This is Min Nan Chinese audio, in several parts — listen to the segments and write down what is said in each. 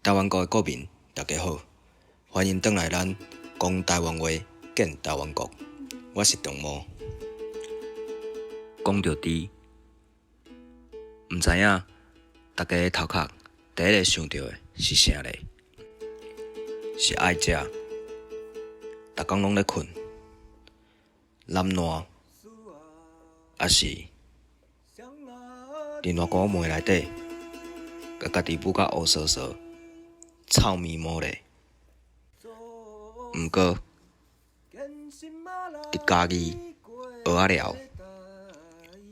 台灣國的國民，大家好，歡迎轉來咱講台灣話，建台灣國。我是長毛。講著豬，毋知影大家的頭殼第一个想著的是啥咧？是愛食，逐工攏咧睏，懶惰，抑是伫爛糊糜內底，共家己舞甲烏趖趖、臭咪毛咧？毋過，佇嘉義蚵仔寮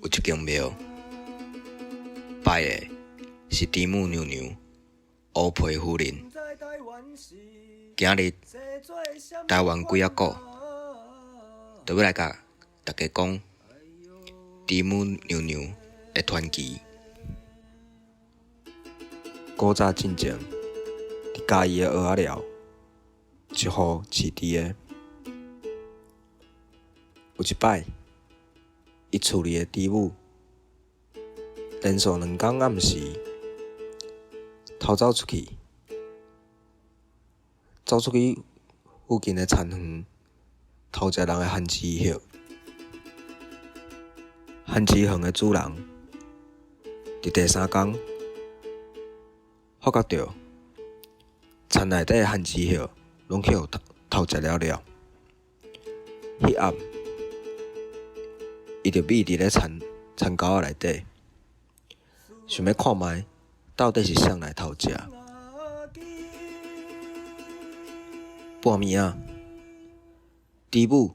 有一間廟，拜的是豬母娘娘烏皮夫人。今日台灣鬼仔古，就欲來共大家講豬母娘娘的傳奇。古早進前，佇嘉義的蚵仔寮，一戶飼豬的，有一擺，伊厝裡的豬母連續兩工暗時偷走出去，走出去附近的田園偷食人的番薯葉。番薯園的主人佇第三工發覺著田內底的番薯葉攏去予偷食了了。彼暗，伊就覕佇咧田田溝仔內底，想欲看覓到底是誰來偷食。半暝仔，豬母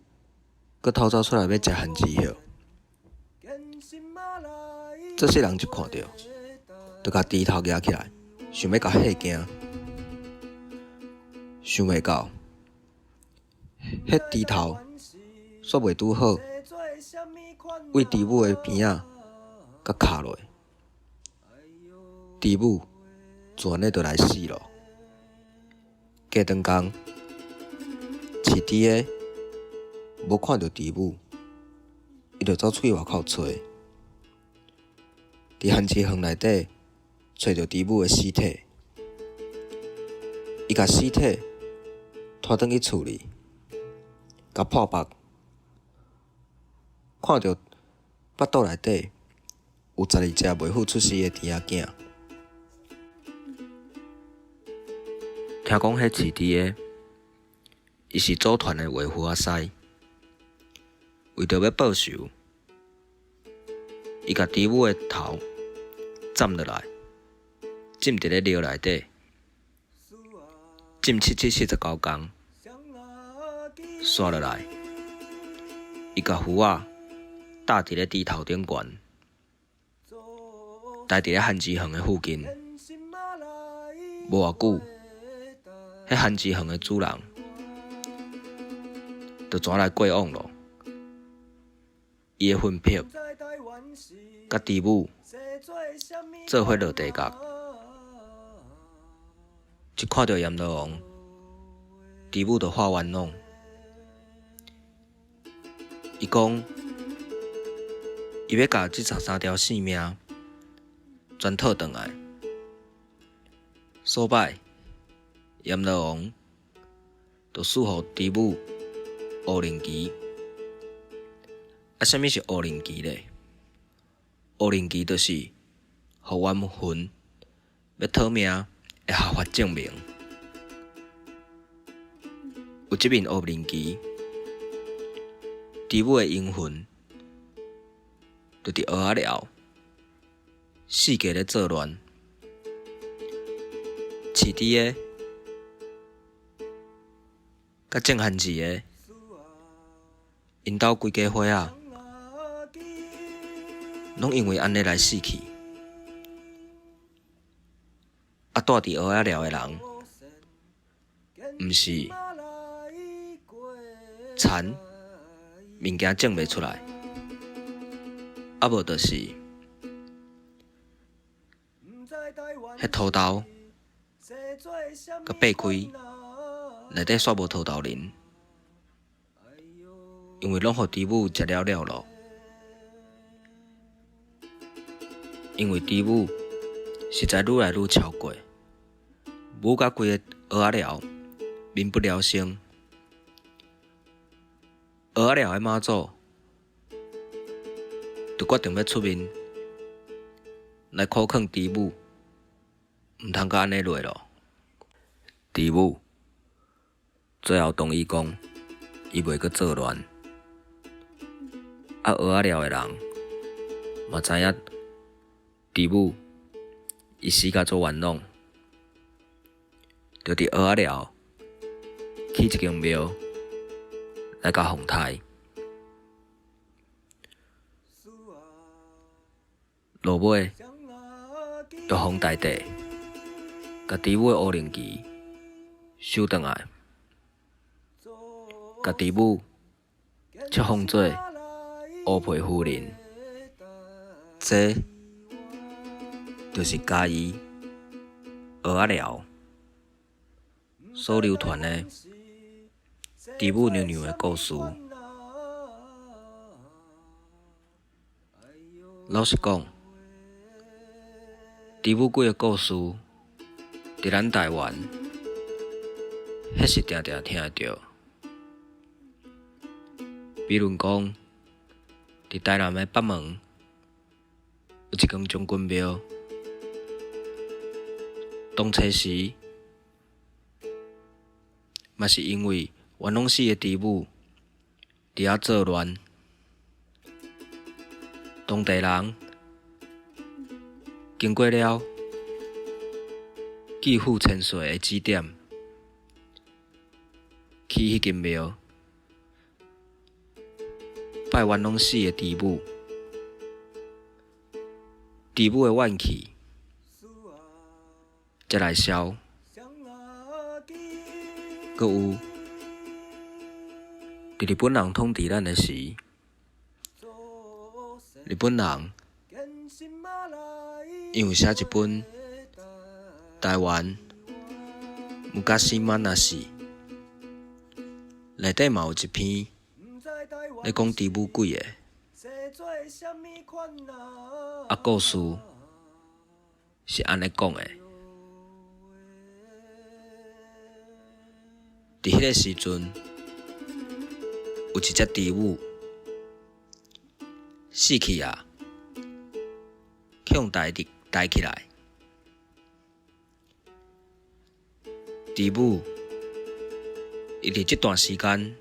閣偷走出來欲食番薯葉，這世人一看著，就共豬頭夯起來，想欲共嚇驚。想袂到，彼豬頭煞袂拄好，對豬母的鼻仔共敲落，豬母就按呢就來死囉。過兩工，飼豬的無看著豬母，伊就走出去外口揣，佇番薯園內底揣著豬母的屍體，伊共屍體拖轉去厝裡，共破腹，看著腹肚內底有12隻未赴出世的豬仔囝。聽講彼飼豬的，伊是組團的畫符仔師，為著欲報仇，伊共豬母的頭斬落來，浸佇咧尿內底，浸七七四十九工，煞落來，伊共符仔搭佇咧豬頭頂懸，待佇咧番薯園的附近，無偌久，彼番薯園的主人就轉來過往囉，伊的魂魄佮豬母做伙落地獄，一看著閻羅王，豬母就發冤枉。伊講，伊欲共這十三條性命全討轉來。煞擺，閻羅王就賜予豬母烏龍旗。啊，啥物是烏龍旗咧？烏龍旗就是予冤魂欲討命的合法證明。有這面烏龍旗，豬母的陰魂就佇蚵仔寮四界咧作亂，飼豬的佮種番薯的，𪜶兜規家伙仔，攏因為按呢來死去。啊，住佇蚵仔寮的人，毋是田物件種袂出來，啊無就是彼土豆共擘開，內底煞無土豆仁，因為攏予豬母食了了囉。因為豬母實在愈來愈超過，母共規个蚵仔寮民不聊生。蚵仔寮的媽祖就決定欲出面來苦勸豬母，毋通閣按呢落囉。豬母最後同意講，伊袂閣作亂。啊，蚵仔寮的人嘛知影豬母伊死甲足冤枉，就佇蚵仔寮起一間廟來共奉刣。落尾，玉皇大帝共豬母的烏龍旗收轉來，共豬母冊封做烏皮夫人。這就是嘉義蚵仔寮所流傳的豬母娘娘的故事。老實講，豬母鬼的故事，佇咱台灣，彼是定定聽會著。比如講，佇台南的北門，有一間將軍廟，當初時，嘛是因為冤枉死的豬母佇遐作亂，當地人經過了繼父千歲的指點，起彼間廟，拜冤枉死的豬母，豬母的怨氣才來消。閣有，佇日本人統治咱的時，日本人𪜶有寫一本《台灣昔話》，內底嘛有一篇咧講豬母鬼的，啊，故事是按呢講的。佇彼个時陣，有一隻豬母死去啊，去予抬佇抬起來。豬母伊佇這段時間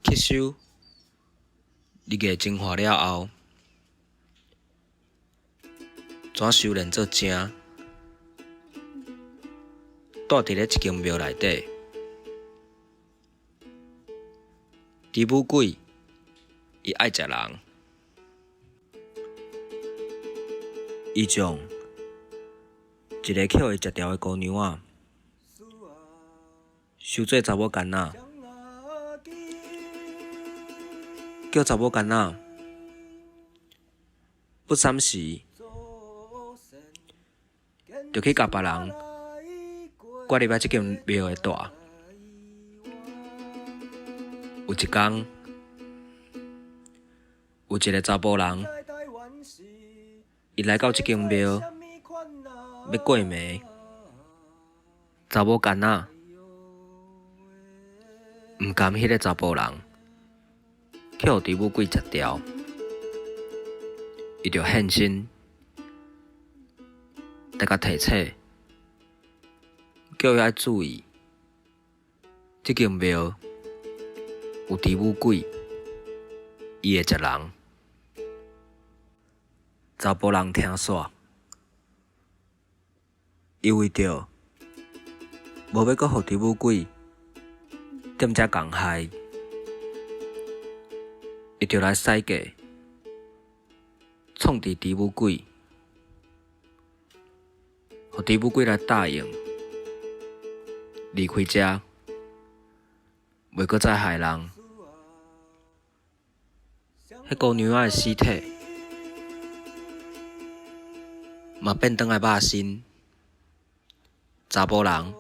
吸收日月精華了後，怎修煉做精？住佇咧一間廟內底，豬母鬼伊愛食人，伊將一个予伊食掉的姑娘仔收做查某囡仔，叫查某囡仔不三時就去共別人掛入來這間廟的住。有一工，有一个查埔人，伊來到這間廟欲過暝，查某囡仔毋甘彼个查埔人去予豬母鬼食掉，伊就現身來共提醒，叫伊愛注意，這間廟有豬母鬼，伊會食人。查埔人聽煞，伊為著無欲閣予豬母鬼踮遮共害，伊就來使計，創治豬母鬼，予豬母鬼來答應離開遮，袂閣再害人。彼姑娘仔的屍體嘛變轉來肉身，查埔人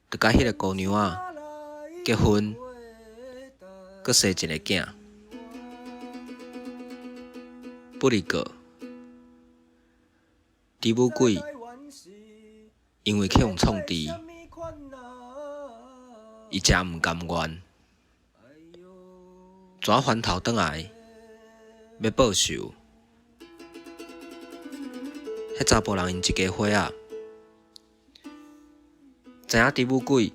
就佮彼个姑娘仔結婚，閣生一个囝。不離過，豬母鬼因為去予創治，伊誠毋甘願，怎翻頭轉來欲報仇？彼查埔人𪜶一家伙仔，知影豬母鬼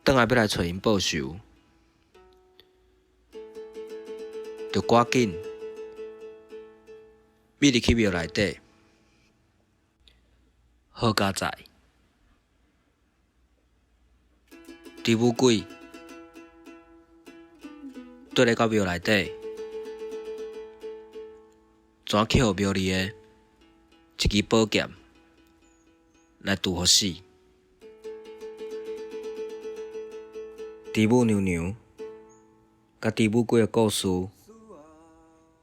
轉來欲來揣𪜶報仇，就趕緊覕入去廟內底。好佳哉，豬母鬼綴咧到廟內底，怎去予廟裡的一支寶劍來祝福死？豬母娘娘佮豬母鬼的故事，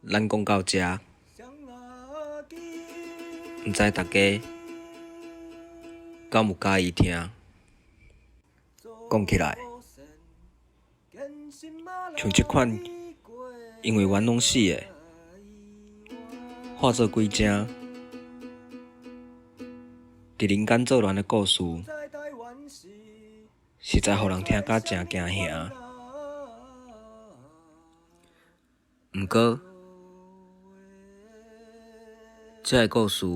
咱講到遮，毋知大家敢有佮意聽？講起來，像這款因為冤枉死的，化做鬼精，佇人間作亂的故事，實在予人聽甲誠驚嚇。毋過，這个故事，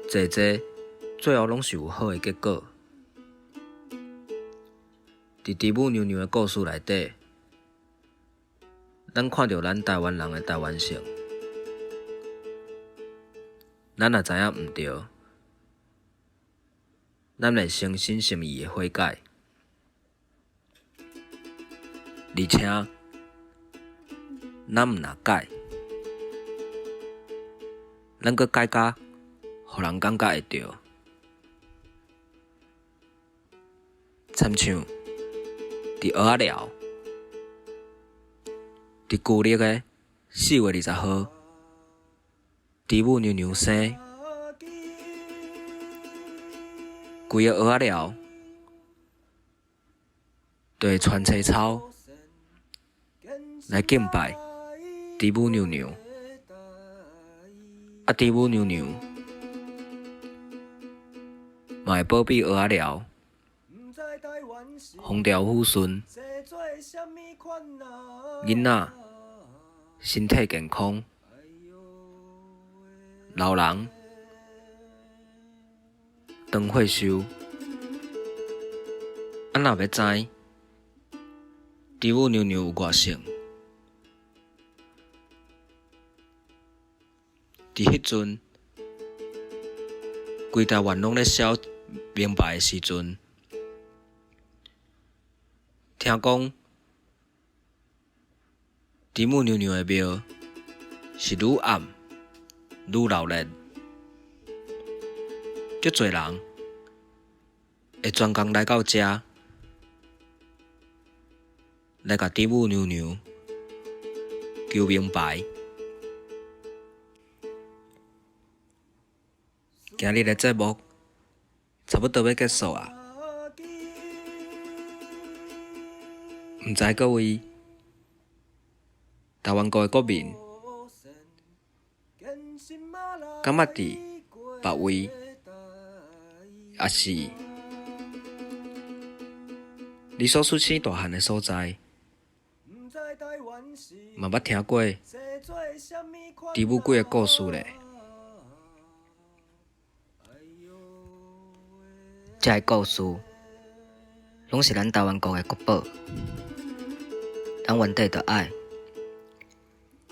濟濟最後攏是有好的結果。佇豬母娘娘的故事內底，咱看著咱台灣人的台灣性。咱若知影毋對，咱會誠心誠意的悔改，而且咱毋若改，咱閣改甲予人感覺會著。親像佇蚵仔寮，佇舊曆的4月20號，豬母娘娘生，規个蚵仔寮就會穿青草來敬拜豬母娘娘，啊，豬母娘娘嘛會保庇蚵仔寮風調雨順，囡仔身體健康，老人長歲壽。啊，若欲知豬母娘娘有偌聖，佇彼陣，規台灣攏咧燒明牌的時陣，聽講豬母娘娘的廟是愈暗愈鬧熱，足濟人會專工來到遮來共豬母娘娘求明牌。今日的節目差不多欲結束啊，毋知各位台灣國的國民，敢捌佇別位，抑是你所出生大漢的所在，嘛捌聽過豬母鬼的故事咧？這个故事攏是咱台灣國的國寶，咱原底就愛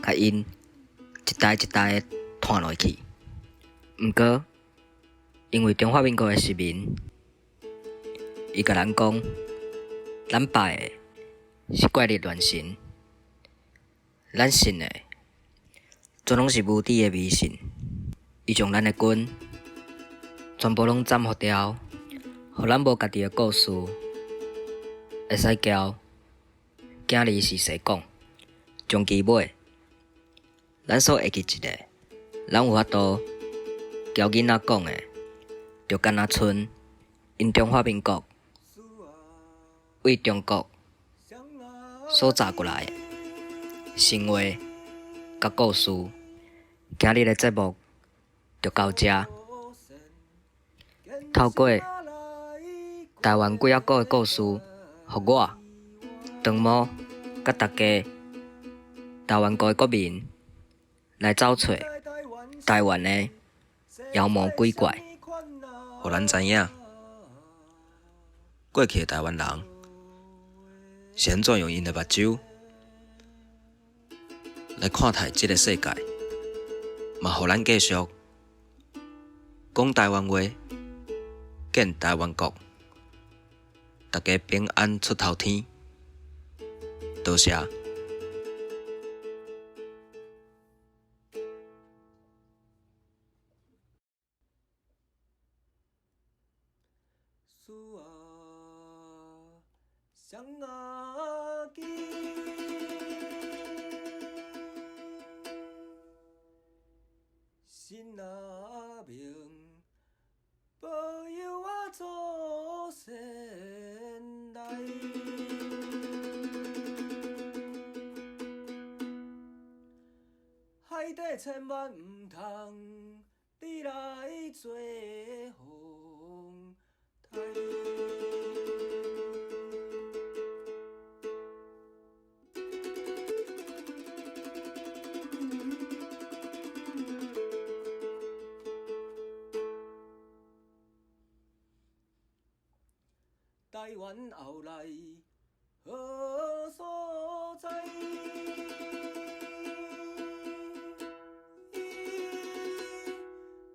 共𪜶一代一代的傳落去。毋過，因為中華民國的殖民，伊共咱講，咱拜的是怪力亂神，咱信的全攏是無知的迷信。伊將咱的根全部攏斬予掉，予咱無家己的故事，會使交囝兒時勢講。終其尾，咱所會記一个，咱有法度交囡仔講的，就敢若賰𪜶中華民國為中國所造過來的神話佮故事。今日的節目就到這。透過台灣鬼仔哥的故事，予我長毛佮大家台灣國的國民來走揣台灣的妖魔鬼怪，予咱知影過去的台灣人是按怎用𪜶的目睭來看待這个世界，嘛予咱繼續講台灣話，建台灣國，大家平安出頭天，多謝。神阿明保佑我祖先來，海底千萬毋通你來做風台。台灣後來何所在？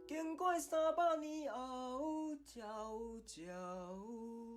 經過300年後，悄悄。